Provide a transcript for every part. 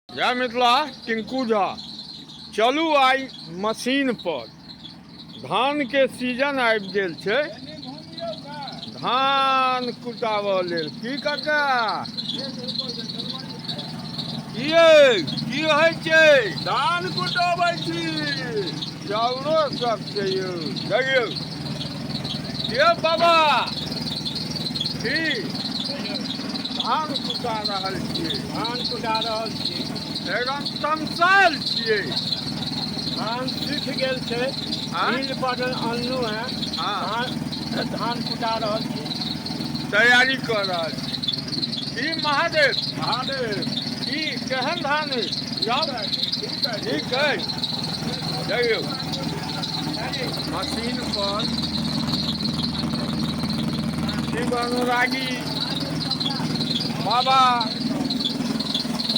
जय मिथिला, टिंकू झा। चलू आइ मशीन पर धान के सीजन आबि गेल छै, धान कुटाबऽ लेल। की काका, की यै, की होइ छै? धान कुटबै छी। चाउरो सब छै यौ। देखियौ यौ बाबा, की धान कुटा रहल छियै? धान कुटा रहल छी। एकदम तमसायल छियै। धान सूखि गेल छै। आँय? मिल पर अनलहुँ हेँ। धान कुटा रहल छी। तैयारी कऽ रहल छी। की महादेव? महादेव। की केहन धान अछि? ठीक है। ठीक अछि। देखियौ मशीन पर शिव अनुरागी बाबा।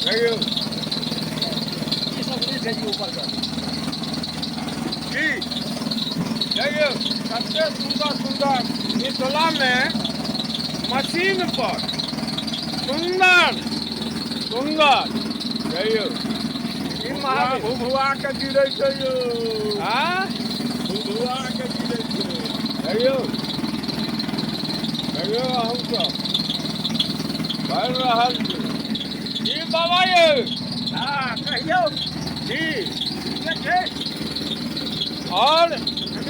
देखियौ। ई सब नहि भेजियौ ऊपर पर। की देखियौ, कते सुन्दर सुन्दर मिथिलामे मशीन पर सुन्दर सुन्दर। देखियौ ई महादेव। भुभुआ के गिरै छै यौ। आँ? भुभुआ के गिरै छै। देखियौ, देखियौ, अहूँ सब भरि रहल छी। की बाबा यौ? हँ, कहियौ। की ठीके छै। आओर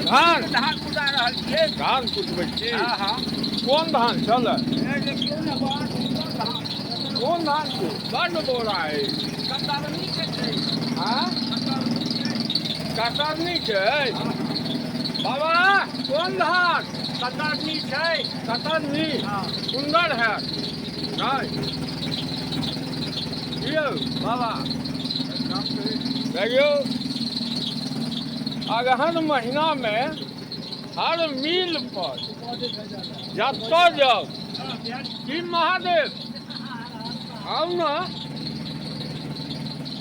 धान धान कुटा रहल छियै। धान कुटबै छी? हँ। कोन धान छलै? ए, देखियौ ने, बड़ सुन्दर धान। कोन धान छै? बड्ड बोरा अछि। कतरनी के छै। आँ? कतरनी के। कतरनी छै। बाबा, कोन धान? कतरनी छै। कतरनी? हँ। सुन्दर हैत नहि? यौ बाबा, देखियौ, अगहन महीनामे हर मिल पर जतऽ जाउ। की महादेव, आउ ने।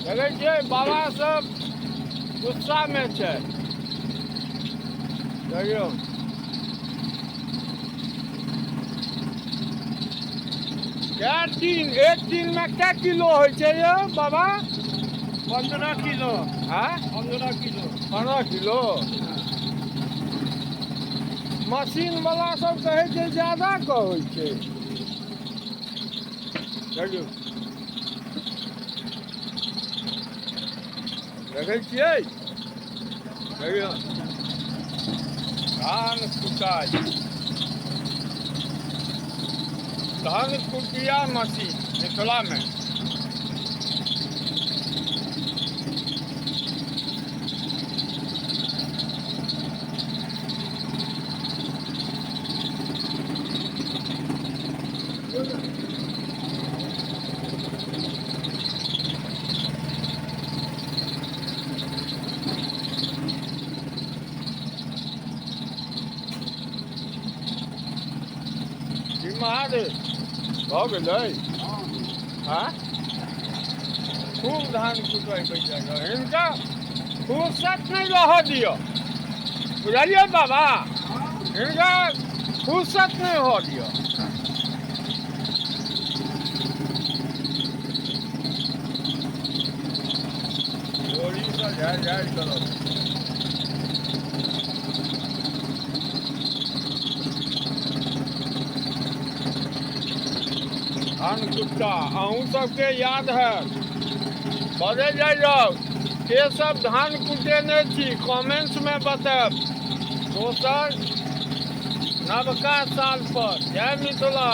देखै छियै, बाबा सब गुस्सामे छै। देखियौ, कै टीन, एक टीनमे कै किलो होइ छै यौ बाबा? 15 किलो। आँय? 15 किलो। 15 किलो। मशीन वाला सब कहै छै ज्यादा कहै छै। देखियौ, देखै छियै, देखियौ, धान कुटाइ, धान कुटिया मशीन मिथिलामे। की महादेव, भऽ गेलै? आँ, खूब धान कुटेबै। हिनका फुर्सत नहि रहऽ दिअ, बुझलियै बाबा? हिनका फुर्सत नहि हुअ दिअ। बोरीसँ झाड़ि झाड़ि करब। धान कुट्टा अहूँ सबके याद है। बजै जाइ जाउ। के सब धान कुटेने छी, कमेंट्समे बतायब। दोसर नवका साल पर जय मिथिला।